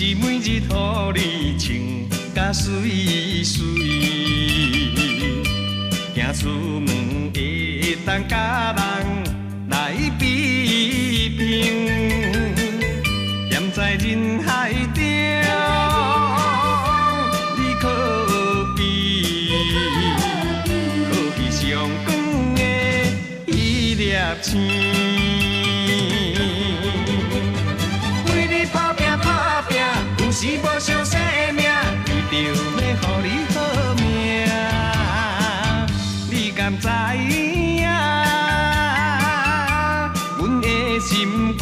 是每日予你穿甲媠媠，行出門會當佮人來比拼，踮在人海中，你可比可比上光的彼粒星。为你打拼打拼，有時無相生命，為著欲予你好命，你敢知影？阮的心肝，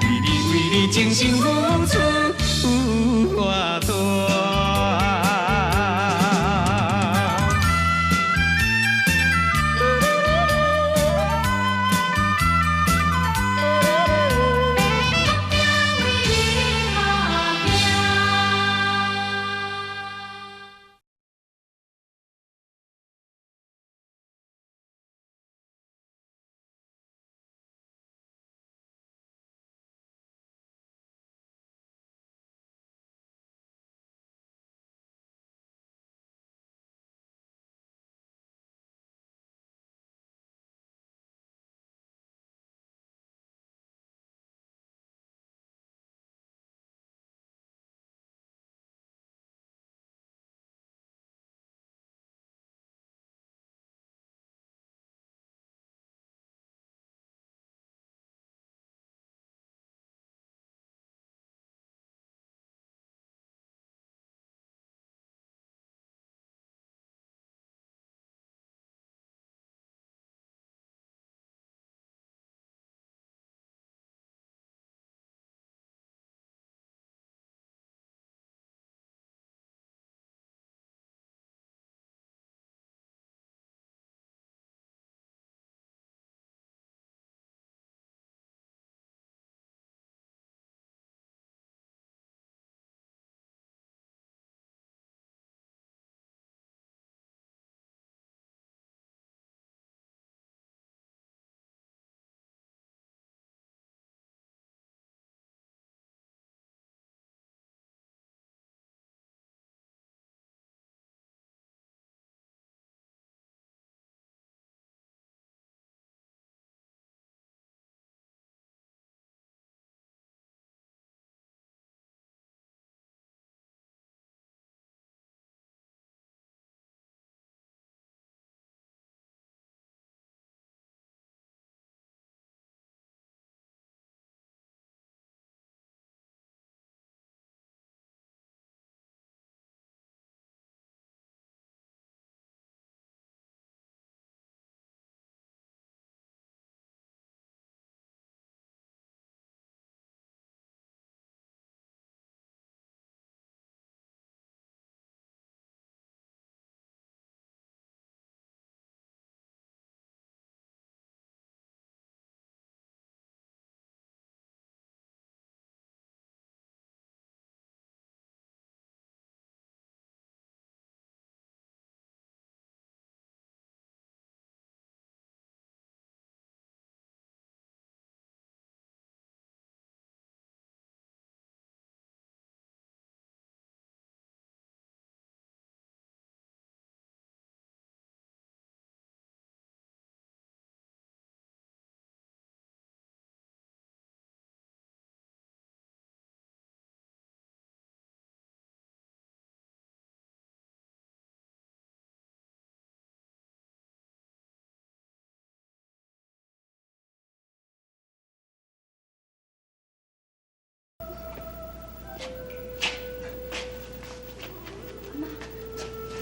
為你為你精神付出有偌大。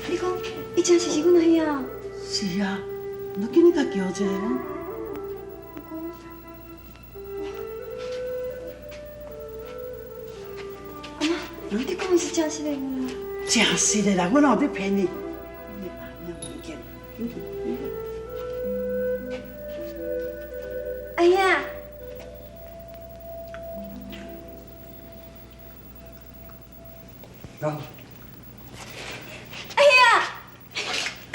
你講，伊真是是阮阿兄？是啊，你緊去共叫一下啦。阿媽，你講的是真實的無？真實的啦，我哪有咧騙你？你阿娘文件，緊去。阿兄。老。阿兄。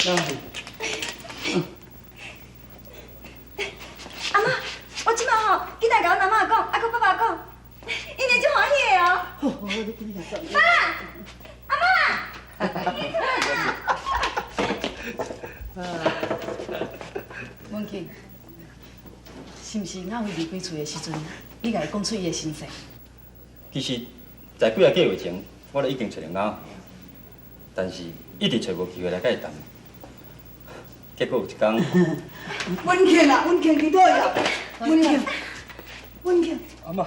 老。阿媽，我這擺吼，緊來共阮阿媽講，啊閣爸爸講，𪜶會足歡喜的哦。你紧去爸，阿嬤，文庆，是毋是阿辉离开厝的时阵，你共伊讲出伊的身世？其实，在几个月前，我就已经揣着阿，但是一直揣无机会来佮伊谈。结果有一天，文庆啊，文庆伫佗呀？文庆，文庆，阿嬤，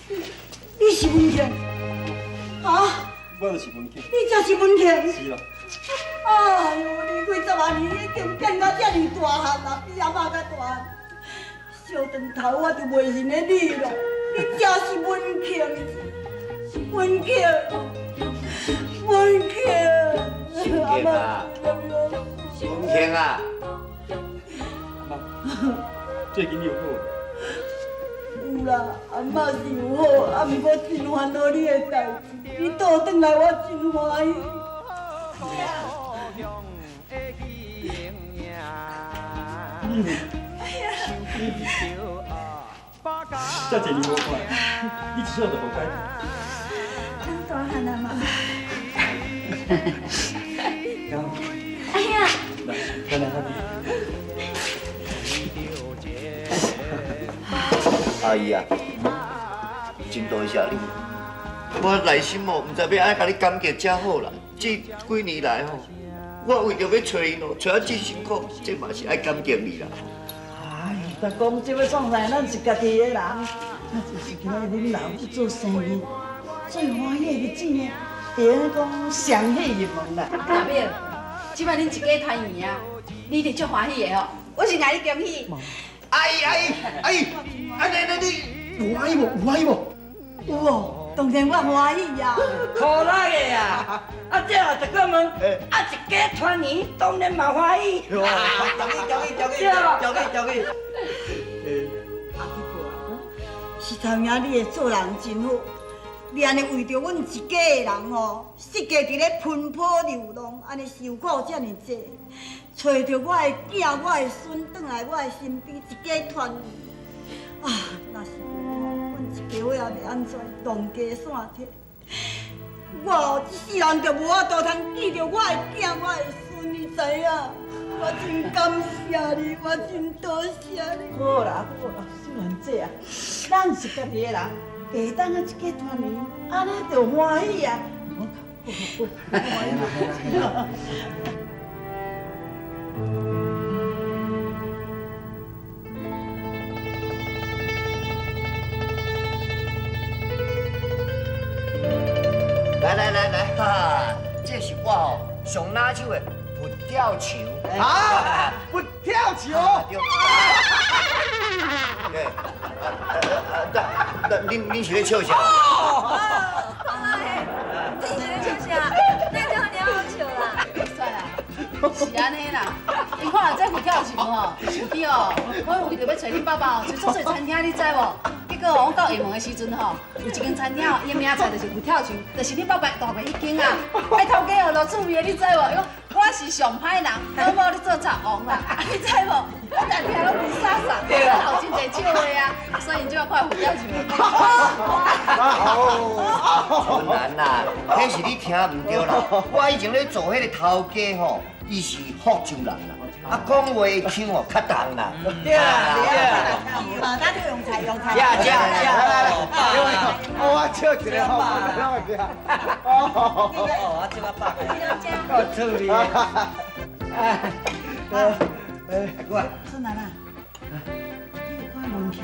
你是文庆？啊？我就是文庆。你才是文庆？是啦。哎呦，离开十外年，已经变到遮尔大汉啦，比阿嬤较大汉。小长头我就袂认得你咯，你才是文庆，文庆，文庆。文庆啊，文庆啊。阿嬤，最近你有好？有啦，阿嬤是有好，啊，毋过真烦恼你的代志，你倒转来我真欢喜。这济年无看，你一岁就无改变。咱大汉啊嘛。哎呀！来，咱来喝阿姨啊，真多谢你，我内心哦，毋知欲按怎共你感激才好啦。这几年来吼，我为著欲揣𪜶哦，揣啊真辛苦，这嘛是爱感激你啦。哎，但讲这欲创啥？咱是家己的人，咱就是今仔恁老去做生意，最欢喜的日子呢，会用讲双喜入门啦。大表，这摆恁一家团圆啊，你一定足欢喜的吼，我是爱你恭喜。阿姨阿姨阿姨，按呢呢你有欢喜无？有欢喜无？有哦，当然我欢喜啊！好啦个啊！啊这啊，大哥们，啊一家团圆，当然嘛欢喜。恭喜恭喜恭喜恭喜恭喜！阿弟婆啊，是头影你的做人真好，你按呢为著阮一家的人吼，设计伫咧奔波流浪，按呢受苦遮尔济，揣著我的囝、我的孙转来我的身边，一家团圆。啊，若是无阮一家伙也袂按怎浪家散体。我这世人就无法度通见著我的囝、我的孙，你知影？我真感谢你，我真多谢你。好啦好啦，小兰姐啊，咱是家己的人，会当啊一家团圆，按呢就欢喜啊。好好好，欢喜。来来来来，哈，这是我哦上拿手的佛跳墙。啊，佛跳墙。对。对。啊，恁是咧笑啥？哦，你是咧笑啥？那就你好笑啦。算啦，是按呢啦。你看这佛跳墙吼，有去哦，我为著欲揣恁爸爸哦，揣足济餐厅，你知无？结果我到厦门的时阵吼，有一间餐厅哦，伊的名菜就是佛跳墙，就是恁爸爸大过彼间啊。哎，头家哦，落趣味的，你知无？伊讲我是上歹人，我无咧做贼王啦，你知无？我逐听拢雾煞煞，有真济笑话啊，所以𪜶这摆看佛跳墙。春兰啦，彼是你听毋著啦。我以前咧做彼个头家吼，伊是福州人啦，啊，讲话的腔哦较重啦。对啊对啊。嘛，咱就用菜用菜。食食食，来来来，我笑一个吼，我拢会食。哦，我笑啊饱。够趣味。哎，阿姑啊。孙兰啊，你有看文件？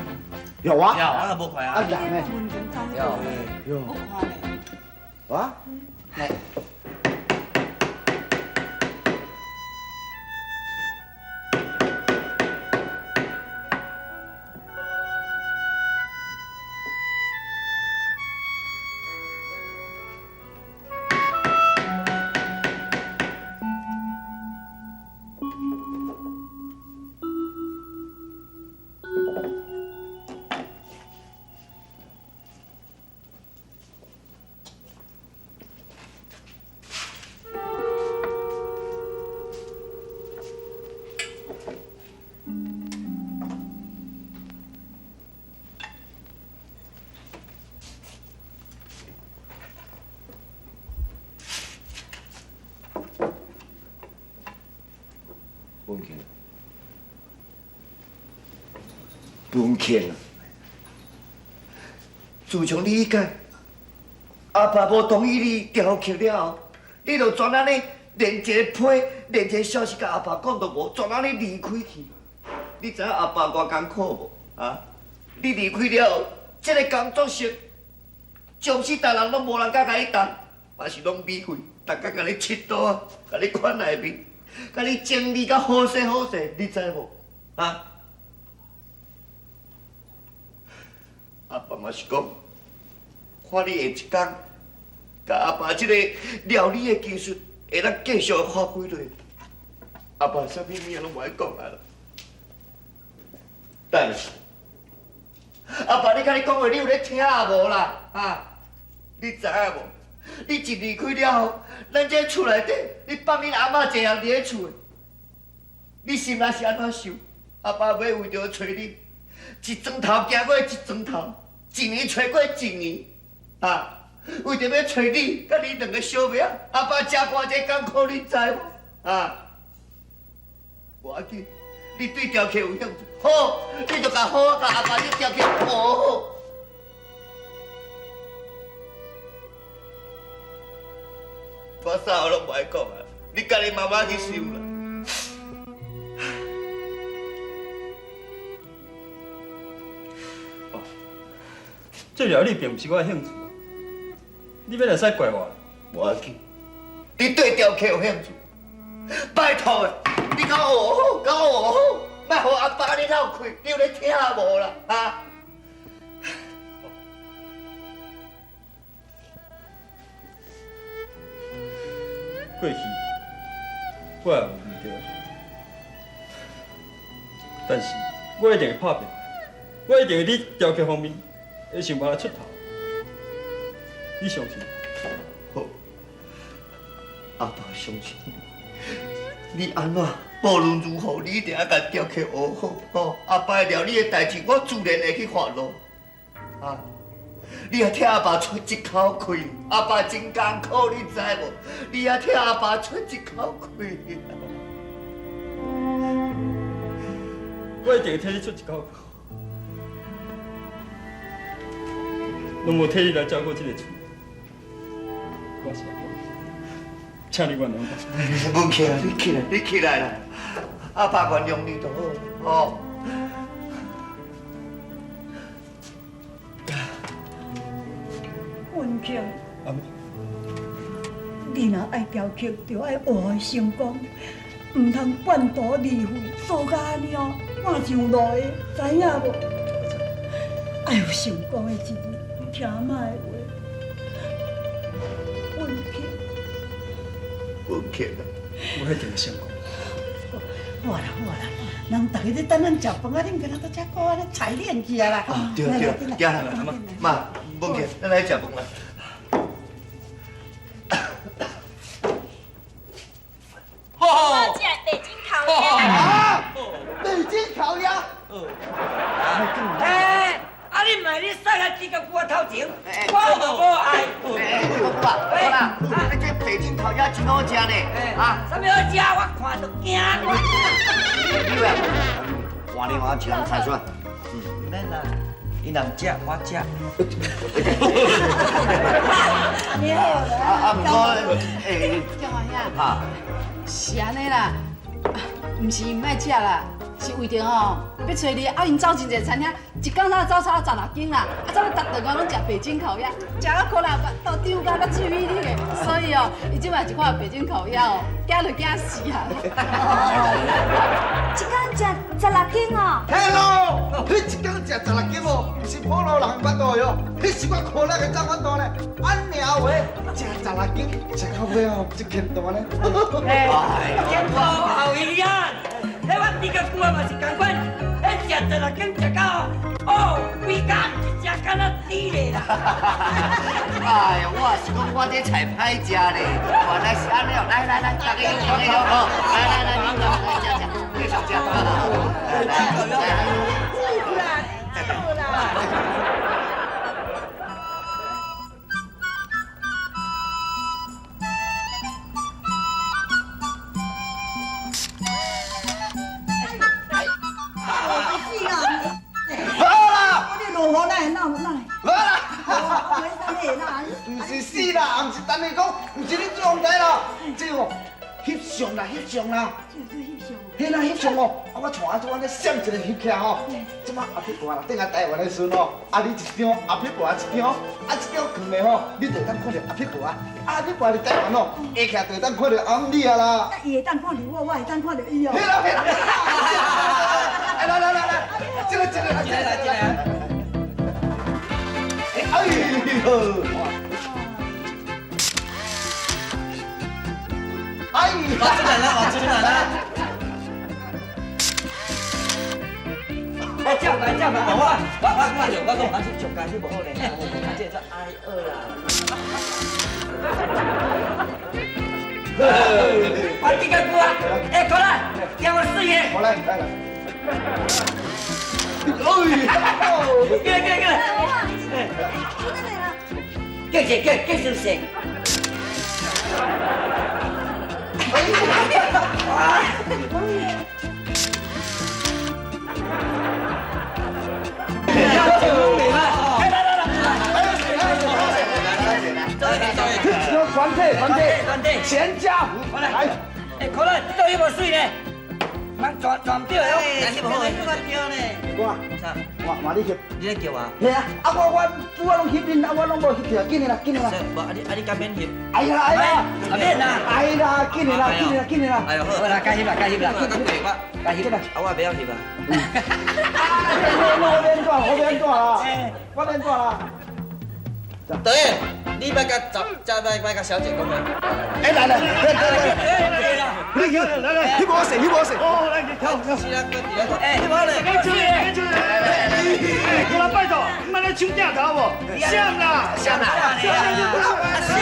有啊。有，我都无看啊。啊人呢？有。有。我看咧。啊？来。文庆，文庆啊！自从你彼届阿爸无同意你雕刻了后，你就全按呢，连一个批，连一个消息共阿爸讲都无，全按呢离开去。你知影阿爸偌艰苦无？啊！你离开了后，这个工作室，从此逐人拢无人敢共你动，嘛是拢免费，逐家共你切刀啊，共你款内面，共你整理甲好势好势，你知无？啊！阿爸嘛是讲，看你下一工，共阿爸这个料理的技术会当继续发挥落，阿爸啥物物仔拢无爱讲啊啦。但是，阿爸，你共你讲话，你有咧听无啦？啊，你知影无？你一离开了后，咱这厝内底，你放恁阿嬷一个人伫咧厝，你心内是按怎想？阿爸要为著揣你，一砖头行过一砖头，一年揣过一年，啊，为著欲揣你，佮你两个小妹仔，阿爸食偌济艰苦，你知无？啊，无要紧，你对雕刻有兴趣，好，你就共好好共阿爸你雕刻学好。我啥话拢无爱讲啊，你家己慢慢去想啦。哦，这料理并毋是我的兴趣，你欲来使怪我？无要紧，你对雕刻有兴趣，拜托的，你共我学好，共我学好，莫予阿爸你落气，你有咧听无啦？啊？过去我也有毋对，但是我一定会拍拼，我一定会伫雕刻方面会想办法出头。你相信？好，阿爸相信你。你按怎无论如何，你一定爱共雕刻学好吼。阿爸料理的代志，我自然会去发落。啊，你也替阿爸出一口气，阿爸真艰苦，你知无？你也替阿爸出一口气。我一定会替你出一口气，拢无替你来照顾这个厝，我是阿爸，请你原谅我。文庆，你起来，你起来啦！阿爸原谅你就好，吼。文庆，阿母，你若爱雕刻，就爱学会成功，毋通半途而废，做甲按呢哦，半上路的，知影无？爱有成功的一日，听妈的话。文庆，文庆啊，我一定会成功。好啦好啦，人逐家咧等咱食饭啊，恁敢若搁遮阁按呢彩练起来啦。对对，行啦，妈，文庆，咱来食饭啦。我食北京烤鸭。啊！北京烤鸭。哎，啊你莫你送来猪脚骨头前，我嘛无爱。哎，猪脚骨啊，好啦，啊这北京烤鸭真好食呢。啊，啥物好食？我看就惊。你话，换另外一人猜出来。免啦，伊若毋食，我食。你好啦。啊，毋过，哎，叫欢喜。哈。是按呢啦，毋是伊毋爱食啦，是为著吼欲揣你，啊𪜶走真济餐厅，一工才走差16间啦，啊走到逐顿拢食北京烤鸭，食到苦力腹肚胀甲水米粒的，所以哦，伊这摆一看北京烤鸭哦，惊就惊死啊！一工食16间哦。Hello，彼一工食16间哦，毋是普罗人腹肚哟，彼是我苦力的怎腹肚呢？按尔话，食16间，食到尾哦，这欠大呢。哎，天后后一啊，彼我猪脚骨嘛是仝款，彼食16间食到哦，规工一食敢若猪咧啦。哎呦，我是讲我这菜歹食咧，原来是按呢哦。来来来，大家用大家用哦，来来来，你来食食，继续食。来来来。够啦，够啦。是死啦，毋是等你讲，毋是你状态啦，这哦，翕相啦，翕相啦。嘿啦，翕相哦，啊我带阿祖按呢闪一个翕起来吼，这摆阿撇婆啦，转来台湾的时阵吼，啊你一张，阿撇婆一张，啊这张藏的吼，你就会当看著阿撇婆啊，阿撇婆伫台湾哦，下起来就会当看著阿姆你啊啦。啊，伊会当看著我，我会当看著伊哦。嘿啦嘿啦，哎来来来来，这个这个来这个这个。哎呦！哎呀！我出来啦，我出来啦。哎，这样吧，这样吧，我我我我讲，我是上街去无好咧，啊，这做挨饿啦。我这个久啊，哎，过来，让我试下。我来，来来。哎呦！过来过来过来。继续继继续试。团体团体团体，全家福来。哎，可乐，这翕无水咧，莫转转对哦。来翕无好，对呢。我，啥？我我你翕。你咧叫我？嘿啊，啊我我拄仔拢翕恁，啊我拢无翕著，紧的啦，紧的啦。无，啊你啊你敢免翕？哎呀哎呀，啊免啦。哎啦，紧的啦，紧的啦，紧的啦。哎呦好啦，该翕啦，该翕啦。我该翕啦，啊我袂晓翕啊。我免转，我免转啦，我免转啦。导演，你莫甲十，才莫莫甲小姐讲话。哎，来来来来来来，你去，来来，翕无势，翕无势。哦，来，跳跳。是啊，哎，翕好咧，赶紧，赶紧，哎，过来拜托，莫咧抢镜头无？闪啦，闪啦，闪啦，闪。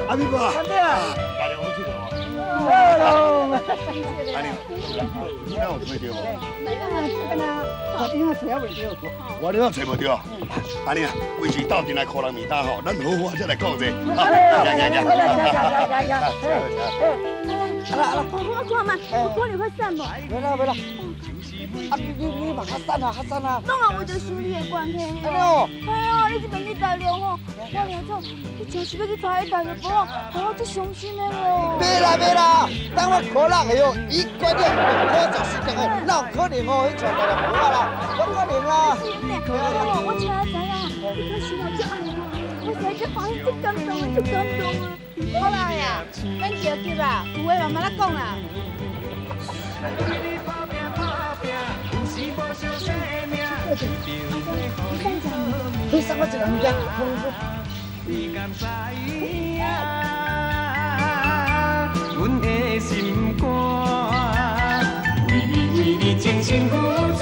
阿明哥，阿弟啊，大家好佚佗啊！阿玲，你哪有揣著无？啊，这个啊，大边仔揣袂著。我你哪揣无著啊？阿玲啊，规时斗阵来苦人面担吼，咱好好再来讲者。来来来来来来。阿啦阿啦，我看觅，有可能发散无？袂啦袂啦。啊你你你嘛较散啊较散啊！拢也为著想你的关系。安呢哦。系啊，你这边去大陆吼，我娘讲，你真是欲去娶彼大陆婆，害我足伤心的咯。袂啦袂啦，等我苦力的哟，伊决定五十四天哦，哪有可能哦？去娶大陆婆啦，无可能啦。是呢，我听知影，你确实嘛足爱我，我实在足欢喜、足感动的、足感动啊！好啦呀，免着急啦，有话慢慢仔讲啦。你送我一个物件，阮的心肝，为你为你真心付出。